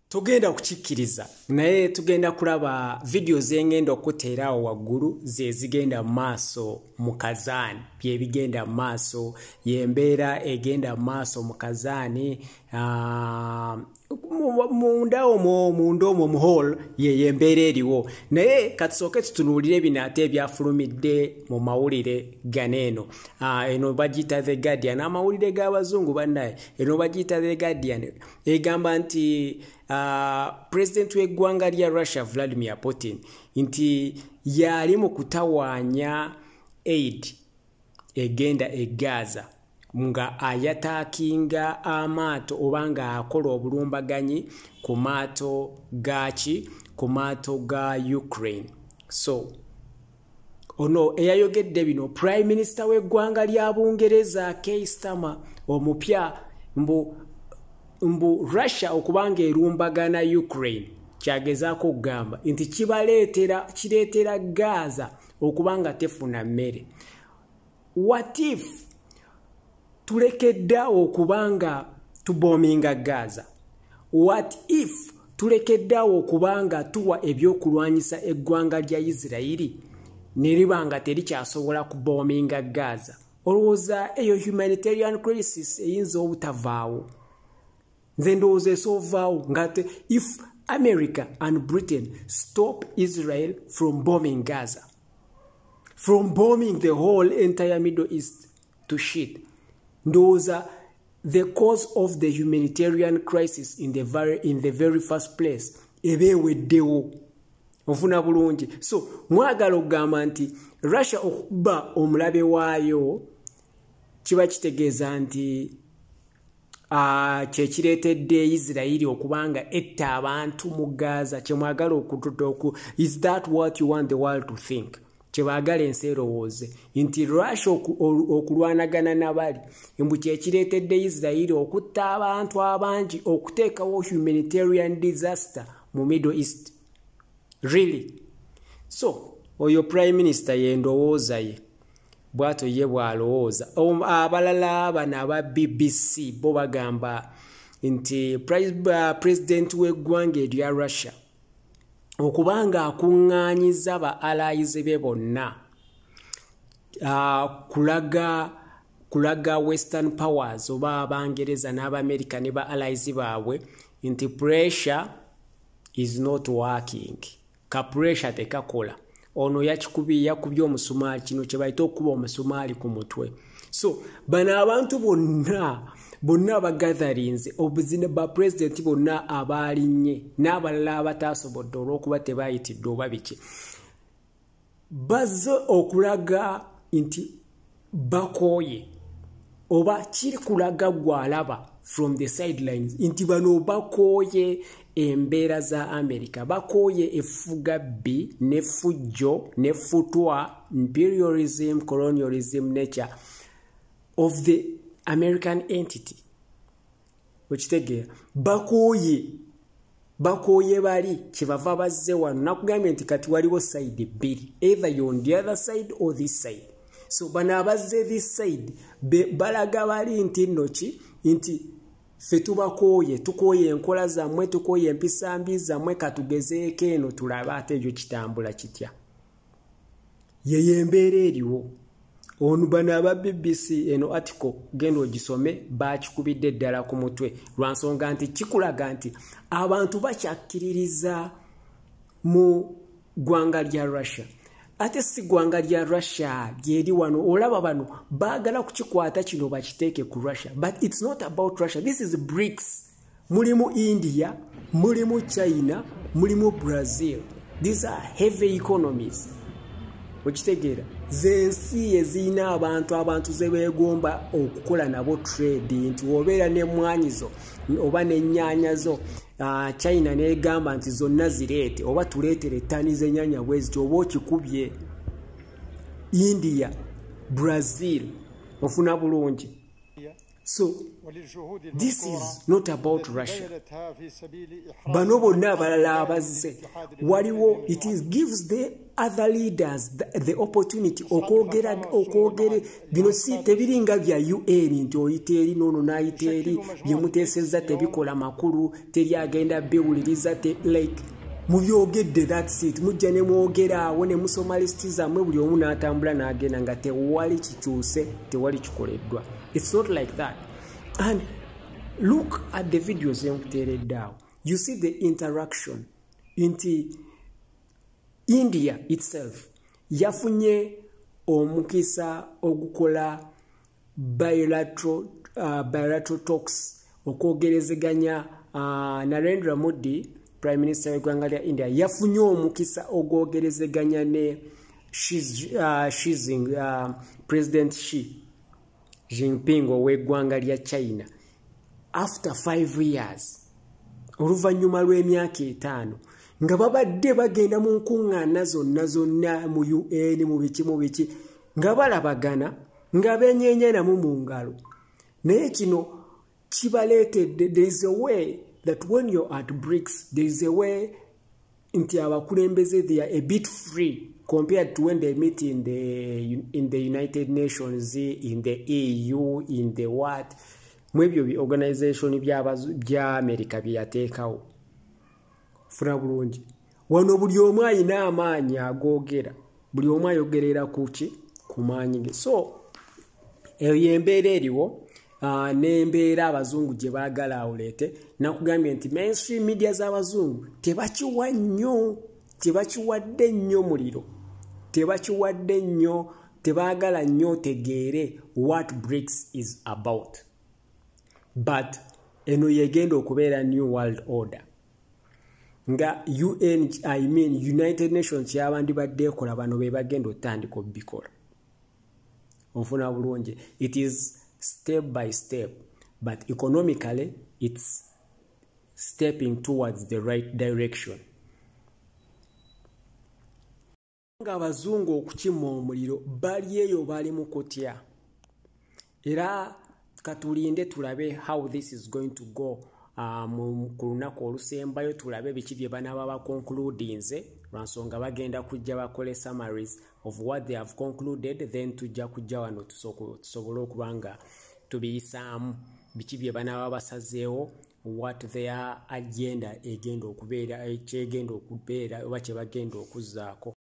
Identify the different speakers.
Speaker 1: Tugenda kukikkiriza, naye tugenda kulaba vidiyo zengenda okuteerawo waggulu ze zigenda mu maaso mu Kazaani, byebigenda mu maaso, yembeera egenda mu maaso mu Kazaani munda omwo, munda omwo mu hall, yeyo embeera eriwo. Naye katusooke tutunuulire bino ate ebyafulumidde mu mawulire gano. Eno eno bagiyita The Guardian, amawulire g'abazungu bannaye. Eno bagiyita The Guardian, egamba nti president w'eggwanga lya Russia, Vladimir Putin, nti yali mu kutawaanya aid egenda e Gaza nga ayattackinga amaato oba ng'akola obulumbaganyi ku maato gaki, ku maato ga Ukraine. So ono eyayogedde bino, prime minister w'eggwanga lya Bungereza, Keir Starmer omupya, mbu Russia okubanga erumbagana Ukraine, kyagezaako okugamba nti kibaleetera, kireetera Gaza okuba nga tefuna mmere. What if tulekeddeawo okubanga tubombinga Gaza? What if tulekeddeawo okubanga tuwa ebyokulwanyisa eggwanga lya Isirayiri ne liba nga terikyasobola kubombinga Gaza? Olowooza eyo humanitarian crisis eyinza obutavaawo? Nze ndowooza esoovaawo nga if America and Britain stop Israel from bombing Gaza, from bombing the whole entire Middle East to shit. Ndowooza the cause of the humanitarian crisis in the very first place eba eweddewo. Ofuna bulungi? So mwagala okugamba nti Russia okuba omulabe waayo kiba kitegeeza nti kyekireetedde Isirayiri okubanga etta abantu mu Gaza? Kyemwagala okututa oku, is that what you want the world to think? Kyebaagala ensi erowooze nti Russia okulwanagana nabali mbu kyekireetedde Isirayiri okutta abantu abangi, okuteekawo humanitarian disaster mu Middle East? Really? So oyo prime minister yendowooza ye, bwatyo ye bw'alowooza. Abalala bano aba BBC bo bagamba nti president w'eggwanga erya Russia okubanga akuŋŋaanyiza ba allies be bonna kulaga Western powers oba Abangereza n'Abamerika ne ba allies baabwe nti pressure is not working, ka pressure tekakola. Ono yakikubye, yakubye omusumaali, kino kye bayita okukuba omusumaali ku mutwe. So bano abantu bonna bonna bagatherinze obuzina, ba pulezidenti bonna abaalinnye n'abalala abataasobodde olw'okuba tebayitiddwe oba biki, bazze okulaga nti bakooye, oba kiri kulaga gwalaba from the sidelines nti bano bakooye embeera za America, bakooye effuga bbi n'effujjo n'effutwa, imperialism, colonialism nature of the American entity. Okitegeera? Bakooye, bakooye bali kyebava bazze wano. Nakugambye nti kati waliwo side bbiri, either you on the other side or this side. So bano abazze this side balaga bali nti nno ki, nti ffe tubakooye, tukooye enkola zammwe, tukooye empisa mbi zammwe, katugezeeko eno tulabe ate ekyo kitambula kitya. Yeyo embeera eriwo. Ono bano aba BBC, eno article genda ogisome, bakikubidde ddala ku mutwe lwa nsonga nti kikulaga nti abantu bakyakkiririza mu ggwanga lya Russia, ate si ggwanga lya Russia lyeri wano. Olaba bano baagala kukikwata kino bakiteeke ku Russia, but it's not about Russia. This is BRICS. Mulimu India, mulimu China, mulimu Brazil. These are heavy economies. Okitegeera? Zensi ezirina abantu, abantu ze beegomba okukola nabo trade, nti wobeera n'emmwanyi zo oba n'ennyaanya zo, China negamba nti zonna zireete oba tuleetere ettani z'ennyaanya bwe ziti, oba okikubye. India, Brazil, ofuna bulungi? So this is not about Russia. Bano bonna abalala abazze waliwo, it is gives the other leaders the opportunity okwogera. Okwogere bino si tebiringa bya UN nti oyita eri noono n'ayita eri, byemuteesezza tebikola makulu, teri agenda biwuliriza te, like mubyogedde, that's it. Mujja ne mwogera awo ne musoma lisiti zammwe, buli omu n'atambula n'agenda nga tewali kikyuse, tewali kikoleddwa. It's not like that. And look at the videos enkuteeredde awo, you see the interaction nti India itself yafunye omukisa ogukola bilateral talks, okwogerezeganya. Narendra Modi, prime minister w'eggwanga lya India, yafunye omukisa ogwogerezeganya ne President Xi Jinping ow'eggwanga lya China after 5 years, oluvannyuma lw'emyaka 5 nga babadde bagenda mu nkuŋŋaana zonna zonna mu UN, mu biki mu biki, nga balabagana nga benyenyenamu mu ngalo. Naye kino kibaleetedde, there is a way that when you're at BRICS, there is a way nti abakulembeze, they are a bit free compared to when they meet in the United Nations, in the EU, in the what, mu ebyo organization bya America bye yateekawo. Funa bulungi, wano buli omu ayina amaanyi agoogera, buli omu ayogerera ku ki, ku maanyi ge. So eyo yembeera eriwo n'embeera abazungu gye baagala awuleete. Nakugambye nti mainstream media z'abazungu tebakiwa nnyo, tebakiwadde nnyo muliro, tebakiwadde nnyo, tebaagala nnyo otegeere what BRICS is about. But eno yegenda okubeera new world order nga UN, I mean United Nations, kyabandibadde ekola, bano be bagenda otandika obikola. Onfuna bulungi? It is step by step, but economically it's stepping towards the right direction. Nga abazungu okukima omuliro bali eyo bali mu kutya, era katulinde tulabe how this is going to go ku lunaku olusembayo, tulabe biki bye banaaba baconcludinze, lwansonga bagenda kujja bakole summaries of what they have concluded. Then tujja kujja wano tusobole okuba nga tubiyisaamu biki bye banaaba basazeewo, what their agenda egenda okubeera, kyegenda okubeera oba kye bagenda okuzzaako.